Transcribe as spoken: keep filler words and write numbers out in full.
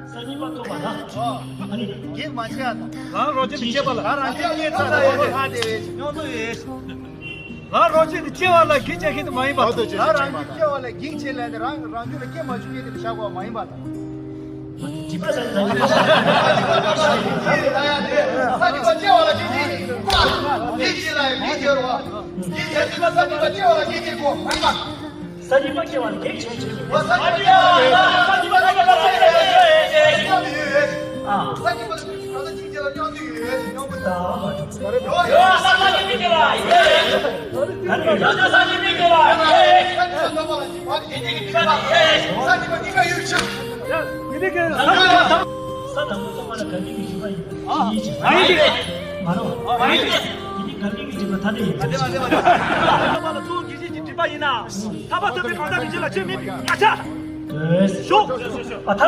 ས་གཉིས་པ་ཐོབ་པ་ན། ཨ་ནི། གེགས་མ་བྱས་ན། རང་རོགས་བྱེད་དུ་སྐྱེས་པ་ལ། ང་རང་གི་སྐྱེས་ཚར་ལ་ཡོད་ལྷ་དེ་བས་སྙོམས་འཛུགས་ཡོད། ང་རོགས་བྱེད་དུ་སྐྱེ་བ་ལ་གེགས་བྱེད་མཁན་དུ་མ་ཡིན་པ་དང་། ང་རང་གི་སྐྱེ་བ་ལ་གེགས་བྱེད་ལས་ནི་རང་རང་རྒྱུད་ལ་སྐྱེ་མ་བཅུག་མཁན་དེ་ལ་བཞག་པ་མ་ཡིན་པ་དང་། སྒྲིབ་པ་ཟ་ཟ་ཡིན། ས་གཉིས་པ་སྐྱེ་བ་ལ་གེགས་བྱེད་ཀྱི་གེགས་བྱེད་ལ་གེགས་བྱེད་རོགས། གེགས་བྱེད་ཟེར་ན་ས་གཉིས་པ་སྐྱེ་བ་ལ་གེགས་བྱེད་དགོས་མ་ཡིན་པ། ས་གཉིས་པ་སྐྱེ་བ་ལ་གེགས་བྱེད་བྱེད་དགོས། ས་གཉིས་པ་སྐྱེ་བ་ལ་གེགས་བྱེད་དགོས། ཨ། ས་གཉིས་པ་སྐྱེ་བ་ལ་གེགས་བྱེད་ལ་སྙོམས་འཛུགས་ཡོད། སྙོམས་འཛུགས་དང་། ཡོད་ཡོད་ས་གཉིས་པ་སྐྱེ་བ་ལ་གེགས་བྱེད། ཡོད་ཡོད་ས་གཉིས་པ་སྐྱེ་བ་ལ་གེགས་བྱེད། ས་གཉིས་པ་གཉིས་ཀ་ཡོད་ཕྱིར། ས་དང་པོ་ཚང་མ་ལ་དགའ་ཉེ་གི་སྒྲིབ་པ་ཡིན་པ་ཡིན་གཅིག་མ་རེད། མ་རེད། དེ་ནི་དགའ་ཉེ་གི་སྒྲིབ་པ་ཐ་དད་ཡིན་པ་ཡིན་གཅིག་ཚང་མ་ལ་གཙོ་བོ་དགེ་བཤེས་ཀྱི་སྒྲིབ་པ་ཡིན་ན། ཐར་པ་ཐོབ་པའི་གང་ཟག་མི་ཆེན་ལ་ཆོས་མེད་པའི་ང་ཆ། ཞོག་ཨ་ཐ།